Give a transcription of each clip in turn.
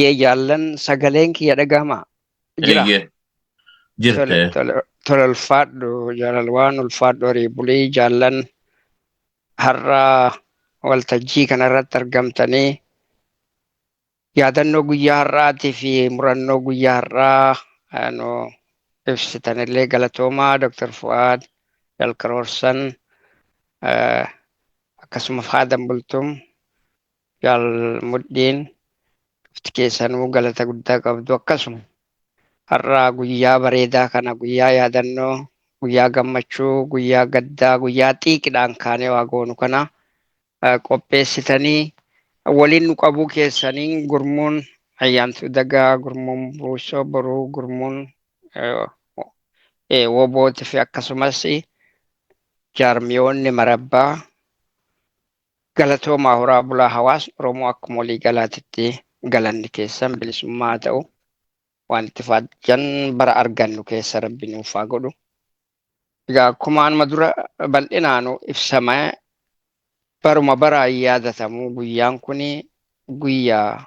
Yee jaallan, sagaleen kiyya dhagahama jira. Eeyyee. Tole Jirte. tole tole, ulfaadhu jaalal, waan ulfaadhu, horii bulii. Jaallan har'a waltajjii kanarratti argamtanii yaadannoo guyyaa har'aatii fi murannoo guyyaa har'aa nu ibsitanillee galatoomaa. Dr. Fu'aad Jalkaroorsan, akkasuma Faadan Bultum, Jaal Mudhiin, cufti keessanuu galata guddaa qabdu. Akkasuma har'a guyyaa bareedaa kana, guyyaa yaadannoo, guyyaa gammachuu, guyyaa gaddaa, guyyaa xiiqidhaan kaanee waa goonu kana qopheessitanii waliin nu qabuu keessaniin gurmuun Ayyaantuu Dagaa, gurmuun Buusoo Boruu, gurmuun Wobootii fi akkasumas jaarmiyoonni marabbaa galatoomaa, horaa bulaa. Hawaasni Oromoo akkuma walii galaatitti galanni keessan bilisummaa haa ta'u. Waan itti faajjan bara argannu keessa Rabbi nuuf haa godhu. Egaa akkuma anuma dura bal'inaanu ibsame, baruma baraan yaadatamu guyyaan kun guyyaa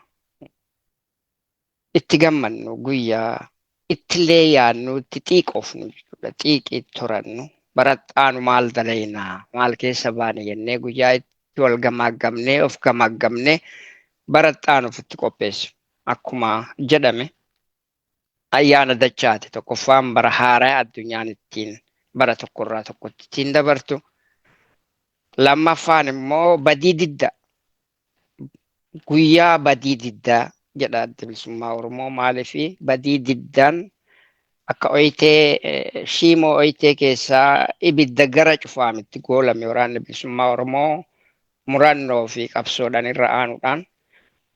itti gammannu, guyyaa ittillee yaadnu, itti xiiqofnu jechuudha. Xiiqii itti horannu, baraxxaanu maal dalaynaa, maal keessa baane jennee guyyaa itti wal gamaaggamnee, of gamaaggamnee baraxxaanu ofitti qopheessu. Akkuma jedhame ayyaana dachaati. Tokkoffaan bara haaraa addunyaan ittiin bara tokkorraa tokkotti ittiin dabartu. Lammaffaan immoo badii didda. Guyyaa badii diddaa jedha Adda Bilisummaa Oromoo. Maaliif badii diddaan akka oyitee shiimoo oyitee keessaa ibidda gara cufaamitti goolame waraanni bilisummaa Oromoo murannoo fi qabsoodhaan irra aanuudhaan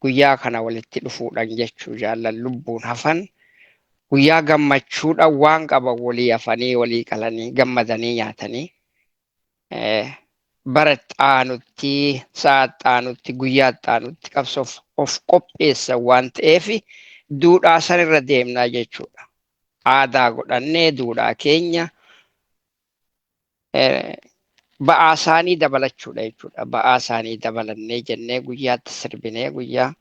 guyyaa kana walitti dhufuudhaan jechuu jaallan lubbuun hafan guyyaa gammachuudhaan waan qaban walii hafanii, walii qalanii, gammadanii nyaatanii bara itti aanutti, sa'a itti aanutti, guyyaa itti aanutti qabsoof of qopheessan waan ta'eef duudhaa san irra deemnaa jechuudha. Aadaa godhannee duudhaa keenya ba'aa isaanii dabalachuudha jechuudha. Ba'aa isaanii dabalannee jennee guyyaatti sirbinee guyyaa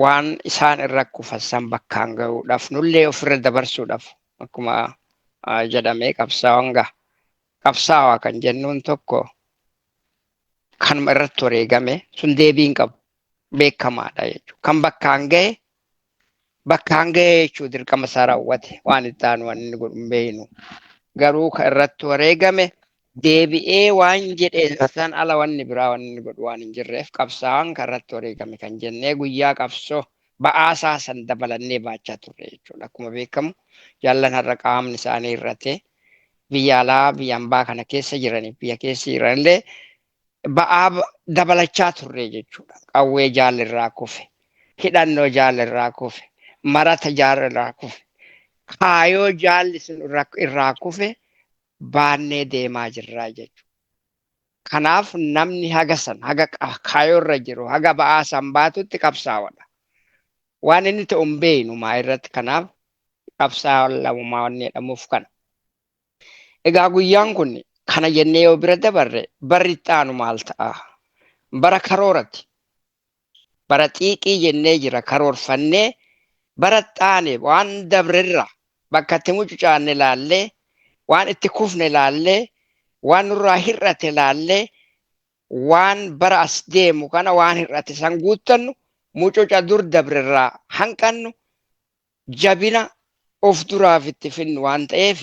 waan isaan irra kufan san bakkaan gahuudhaaf, nullee ofirra dabarsuudhaaf, akkuma jedhamee qabsaa'oon gaha. Qabsaa'aa kan jennuun tokko kanuma irratti wareegame sun deebii hin qabu, beekamaadha jechuudha. Kan bakkaan gahe bakkaan gahe jechuun dirqama isaa raawwate, waan itti aanu waan inni godhu hin beeknu. Garuu kan irratti wareegame deebi'ee waan jedhe san ala wanni biraa waan inni godhu waan hin jirreef qabsaa'aan kan irratti wareegame kan jennee guyyaa qabsoo ba'aasaa san dabalannee baachaa turre jechuudha. Akkuma beekamu jaallan har'a qaamni isaanii irrate biyya alaa, biyya ambaa kana keessa jiraniif biyya keessa jiranillee ba'aa dabalachaa turre jechuudha. Qawwee jaalirraa kufe, hidhannoo jaalirraa kufe, marata jaalirraa kufe, kaayoo jaalli sun irraa kufe baannee deemaa jirraa jechuudha. Kanaaf namni haga san haga kaayoo irra jiru, haga ba'aa san baatutti qabsaa'oodha. Waan inni ta'u hin beeknu maa irratti, kanaaf qabsaa'aa lamumaa wanni jedhamuuf kana. Egaa guyyaan kun kana jennee yoo bira dabarre, barri itti aanu maal ta'a? Bara karoorati. Bara xiiqii jennee jira, karoorfannee bara itti aane waan dabrerra bakka itti mucucaanne laallee, waan itti kufne laallee, waan nurraa hir'ate laallee, waan bara as deemu kana waan hir'ate san guuttannu, mucuca dur dabrerraa hanqannu, jabina of duraaf itti finnu waan ta'eef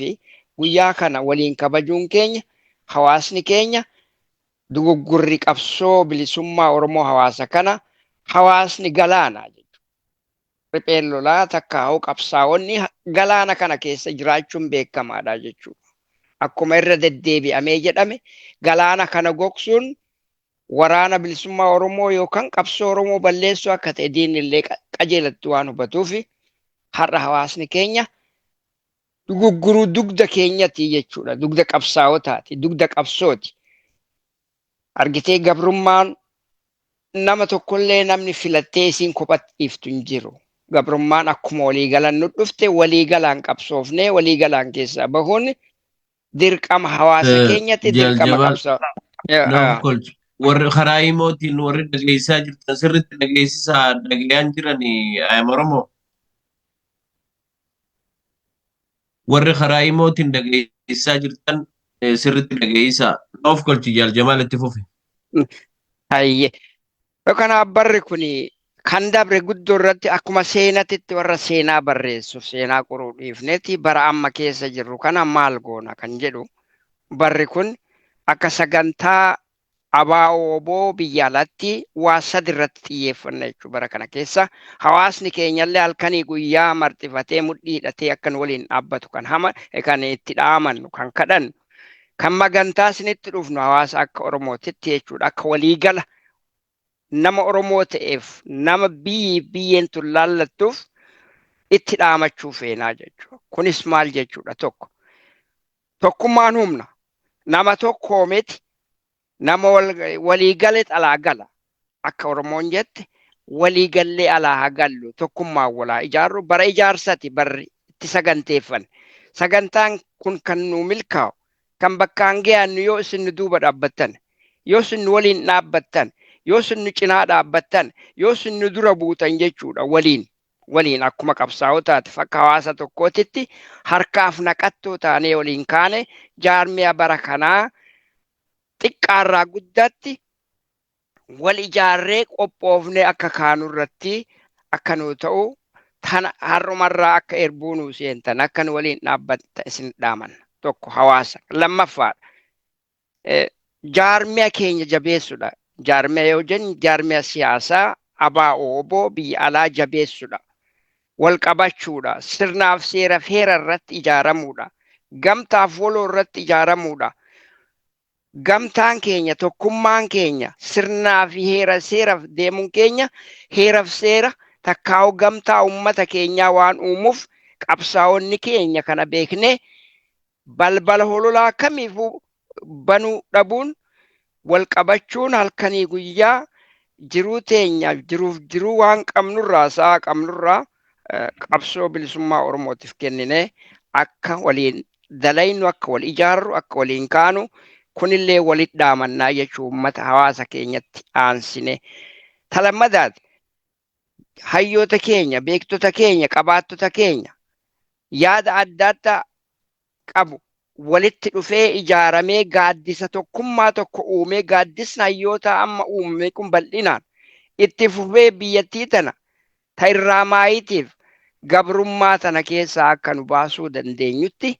guyyaa kana waliin kabajuun keenya, hawaasni keenya dogoggorri qabsoo bilisummaa Oromoo hawaasa kana hawaasni galaana jechuudha. Ripheen lolaa takka hoo qabsaa'onni galaana kana keessa jiraachuun beekamaadha jechuudha. Akkuma irra deddeebi'amee jedhame galaana kana gogsuun waraana bilisummaa Oromoo yookaan qabsoo Oromoo balleessuu akka ta'e diinni illee qajeelatti waan hubatuuf har'a hawaasni keenya dugugguruu dugda keenyati jechuudha. Dugda qabsaa'otaati, dugda qabsooti. Argitee, gabrummaan nama tokkollee namni filattee isiin kophatti dhiiftu hin jiru. Gabrummaan akkuma waliigalan nu dhufte, waliigalaan qabsoofnee waliigalaan keessaa bahuun dirqama hawaasa keenyatti, dirqama Jaal qabsoo. Naaf kolchu. Warri karaa imootiin warri dhageessaa jirtan sirriitti dhageessisaa dhagayaan jiranii ayam Oromoo. Warri karaa imootiin dhageessaa jirtan sirriitti dhageessaa. Of kolchi Jaal Jamaal, itti fufi. Hayyee. Kanaaf barri kun kan dabre guddoo irratti akkuma seenatitti warra seenaa barreessuuf seenaa qoruu dhiifneeti, bara amma keessa jirru kana maal goona kan jedhu, barri kun akka sagantaa ABO biyya alatti waa sadi irratti xiyyeeffanna jechuudha. Bara kana keessa hawaasni keenyallee halkanii guyyaa marxifatee mudhii hidhatee akka nu waliin dhaabbatu kan hama kan itti dhaamannu, kan kadhannu, kan magantaa isinitti dhufnu hawaasa akka Oromootitti jechuudha. Akka waliigala nama Oromoo ta'eef, nama biyyi biyyeen tun laallattuuf itti dhaamachuu feenaa jechuudha. Kunis maal jechuudha? Tokko, tokkummaan humna. Nama tokkoometi, nama waliigale alaa gala. Akka Oromoon jette, waliigallee alaa haa gallu, tokkummaan walaa ijaarru. Bara ijaarsati barri itti saganteeffan. Sagantaan kun kan nu milkaa'u, kan bakkaan gahannu, yoo isin nu duuba dhaabbattan, yoo isin nu waliin dhaabbattan, yoo isin nu cinaa dhaabbattan, yoo isin nu dura buutan jechuudha. Waliin akkuma qabsaa'otaatiif akka hawaasa tokkootitti harkaaf naqattoo taanee waliin kaane, jaarmiya bara kanaa xiqqaarraa guddaatti wal ijaarree qophoofnee akka kaanu irratti akka nuu ta'u, tana har'umarraa akka erbuu nuu seentan, akka nu waliin dhaabbatta isin dhaaman. Tokko hawaasa. Lammaffaadha, jaarmiya keenya jabeessuudha. Jaarmiya yoo jennu, jaarmiya siyaasaa ABO biyya alaa jabeessuudha. Wal qabachuudha. Sirnaaf seera feera irratti ijaaramuudha. Gamtaaf waloo irratti ijaaramuudha. Gamtaan keenya, tokkummaan keenya, sirnaa fi heera seeraaf deemuun keenya heeraaf seera takkaa'u gamtaa uummata keenyaa waan uumuuf, qabsaa'onni keenya kana beeknee balbala hololaa kamiifuu banuu dhabuun, wal qabachuun, halkanii guyyaa jiruu teenya, jiruuf jiruu waan qabnurraa, sa'a qabnurraa qabsoo bilisummaa Oromootiif kenninee akka waliin dalaynu, akka wal ijaarru, akka waliin kaanu kunillee walit dhaamannaa jechuu uummata hawaasa keenyatti aansine. Talammadaati, hayyoota keenya, beektota keenya, qabaattota keenya yaada adda addaa qabu walitti dhufee ijaaramee gaaddisa tokkummaa tokko uumee, gaaddisni hayyoota amma uumame kun bal'inaan itti fufee biyyattii tana ta irraa maayitiif gabrummaa tana keessaa akka nu baasuu dandeenyutti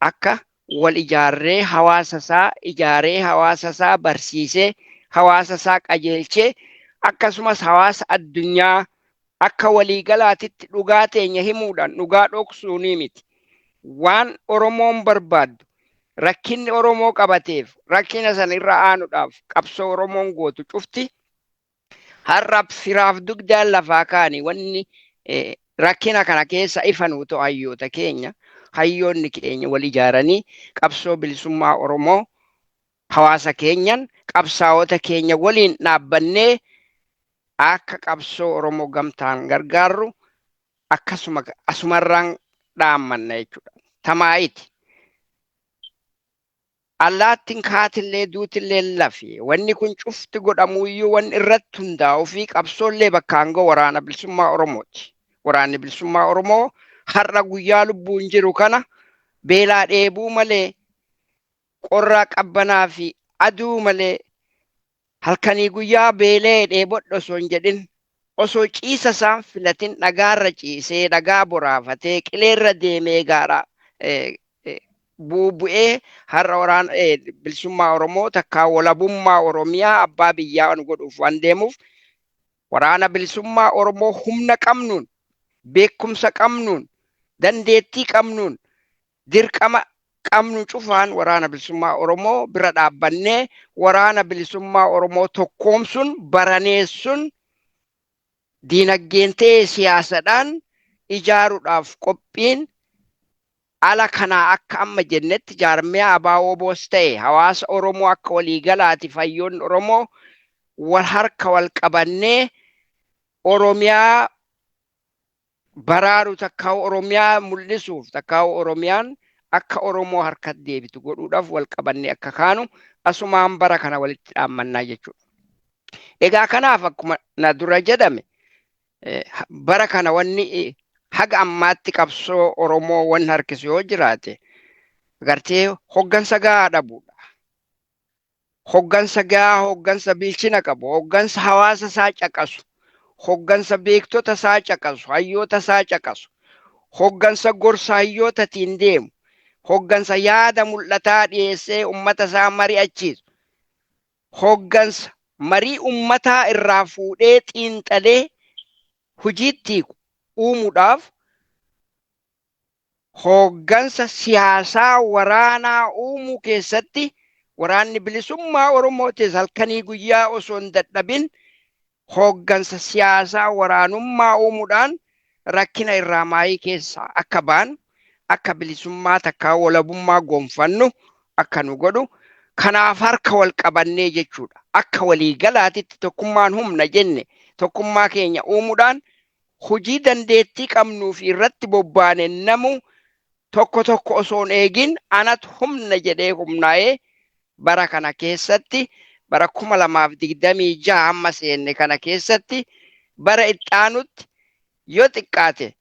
akka wal ijaarree, hawaasa isaa ijaaree, hawaasa isaa barsiisee, hawaasa isaa qajeelchee, akkasumas hawaasa addunyaa akka waliigalaatitti dhugaa teenya himuudhaan, dhugaa dhoksuunii miti. Waan Oromoon barbaaddu, rakkinni Oromoo qabateef, rakkina sana irra aanuudhaaf qabsoo Oromoon gootu cufti har'a firaaf dugdaan lafaa kaani. Wanni rakkina kana keessa ifa nuu ta'u hayyoota keenya. Hayyoonni keenya wal ijaaranii qabsoo bilisummaa Oromoo hawaasa keenyan, qabsaa'ota keenya waliin dhaabbannee akka qabsoo Oromoo gamtaan gargaarru akkasuma asumarraan dhaammanna jechuudha. Tamaayiti. Allaattiin kaatillee duutillee lafi. Wanni kun cufti godhamuyyuu wanni irratti hundaa'uu fi qabsoollee bakkaan ga'u waraana bilisummaa Oromooti. Waraanni bilisummaa Oromoo har'a guyyaa lubbuun jiru kana beelaa dheebuu malee, qorraa qabbanaa fi aduu malee, halkanii guyyaa beelee dheebodha osoo hin jedhin, osoo ciisa isaan filatin dhagaarra ciisee, dhagaa boraafatee, qileerra deemee, gaara bu'ee har'a waraana bilisummaa Oromoo takkaa walabummaa Oromiyaa abbaa biyyaa nu godhuuf waan deemuuf, waraana bilisummaa Oromoo humna qabnuun, beekumsa qabnuun, dandeettii qabnuun, dirqama qabnu cufaan waraana bilisummaa Oromoo bira dhaabbannee, waraana bilisummaa Oromoo tokkoomsuun, baraneessuun, diinagdeen ta'ee siyaasadhaan ijaaruudhaaf qophiin ala kanaa akka amma jennetti jaarmiyaa ABO-WBOs ta'e hawaasa Oromoo akka waliigalaati, hayyoonni Oromoo wal harka wal qabannee Oromiyaa baraaru takkaa Oromiyaa mul'isuuf takkaa Oromiyaan akka Oromoo harkatti deebitu godhuudhaaf wal qabannee akka kaanu Asumaan bara kana walitti dhaammannaa jechuudha. Egaa kanaaf akkuma na dura jedhame, bara kana wanni haga ammaatti qabsoo Oromoo wanni harkisu yoo jiraate, gartee hoggansa gahaa dhabuudha. Hoggansa gahaa, hoggansa bilchina qabu, hoggansa hawaasa isaa caqasu, hoggansa beektota isaa caqasu, hayyoota isaa caqasu, hoggansa gorsa hayyootatiin deemu, hoggansa yaada mul'ataa dhiyeessee ummata isaa mari'achiisu, hoggansa marii ummataa irraa fuudhee xiinxalee hojiitti uumuudhaaf, hoggansa siyaasaa waraanaa uumuu keessatti waraanni bilisummaa Oromootis halkanii guyyaa osoo hin dadhabin hoggansa siyaasaa waraanummaa uumuudhaan rakkina irraa maayii keessa akka baanu, akka bilisummaa takkaa walabummaa gonfannu akka nu godhu, kanaaf harka wal qabannee jechuudha. Akka waliigalaatitti tokkummaan humna jenne, tokkummaa keenya uumuudhaan hojii dandeettii qabnuu fi irratti bobbaane, namu tokko tokko osoo hin eegin anatu humna jedhee humnaa'ee bara kana keessatti, bara 2026 amma seenne kana keessatti, bara itti yoo xiqqaate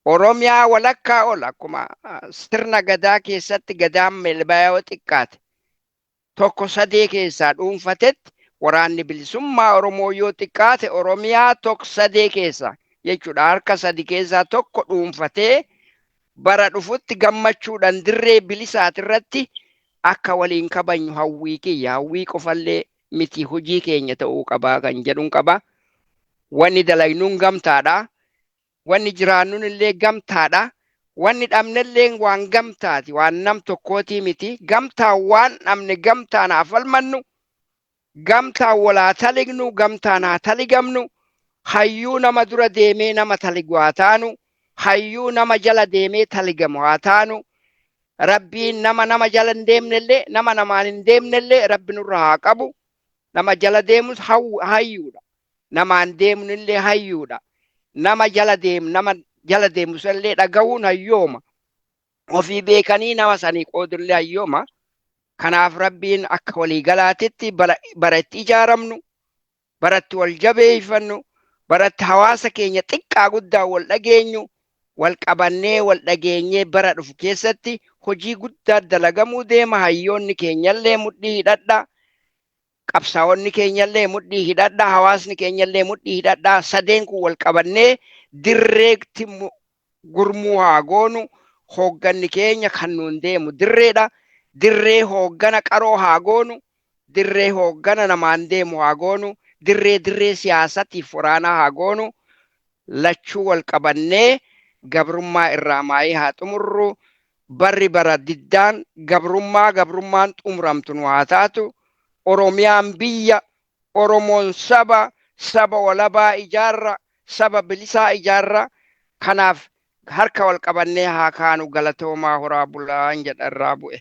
Oromiyaa walakkaa ol, akkuma sirna gadaa keessatti gadaan melbaa yoo xiqqaate tokko sadee keessaa dhuunfatetti, waraanni bilisummaa Oromoo yoo xiqqaate Oromiyaa tokko sadee keessaa jechuudha, harka sadi keessaa tokko dhuunfatee bara dhufutti gammachuudhaan dirree bilisaatirratti akka waliin kabajnu hawwii kiyya. Hawwii qofallee miti, hojii keenya ta'uu qabaa kan jedhuun qaba. Wanni dalagnuun gamtaadha. Wanni jiraannuun illee gamtaadha. Wanni dhabnellee waan gamtaati. Waan nam tokkootii miti. Gamtaan waan dhabne gamtaan haa falmannu. Gamtaan walaa talignu, gamtaan haa taligamnu. Hayyuu nama dura deemee nama taligu haa taanu. Hayyuu nama jala deemee taligamu haa taanu. Rabbiin nama nama jala hin deemnellee, nama namaan hin deemnellee Rabbi nurra haa qabu. Nama jala deemus hayyuudha. Namaan deemnillee hayyuudha. Nama jala deemu, nama jala deemu sanillee dhaga'uun hayyooma. Ofii beekanii nama sanii qoodullee hayyooma. Kanaaf Rabbiin akka waliigalaatitti bara itti ijaaramnu, bara itti wal jabeeffannu, bara itti hawaasa keenya xiqqaa guddaa wal dhageenyu, wal qabannee wal dhageenyee bara dhufu keessatti hojii guddaa dalagamuu deema. Hayyoonni keenyallee mudhii hidhadha. Qabsaa'onni keenyallee mudhii hidhadha. Hawaasni keenyallee mudhii hidhadha. Sadeen kun wal qabannee dirreetti gurmuu haa goonu. Hoogganni keenya kan nuun deemu dirreedha. Dirree hooggana qaroo haa goonu. Dirree hooggana namaan deemu haa goonu. Dirree dirree siyaasatiif waraanaa haa goonu. Lachuu wal qabannee gabrummaa irraa maayii haa xumurru. Barri bara diddaan gabrummaa gabrummaan xumuramtu nu haa taatu. Oromiyaan biyya, Oromoon saba, saba walabaa ijaarra, saba bilisaa ijaarra. Kanaaf harka wal qabannee haa kaanu. Galatoomaa, horaa bulaan jedha irraa bu'e.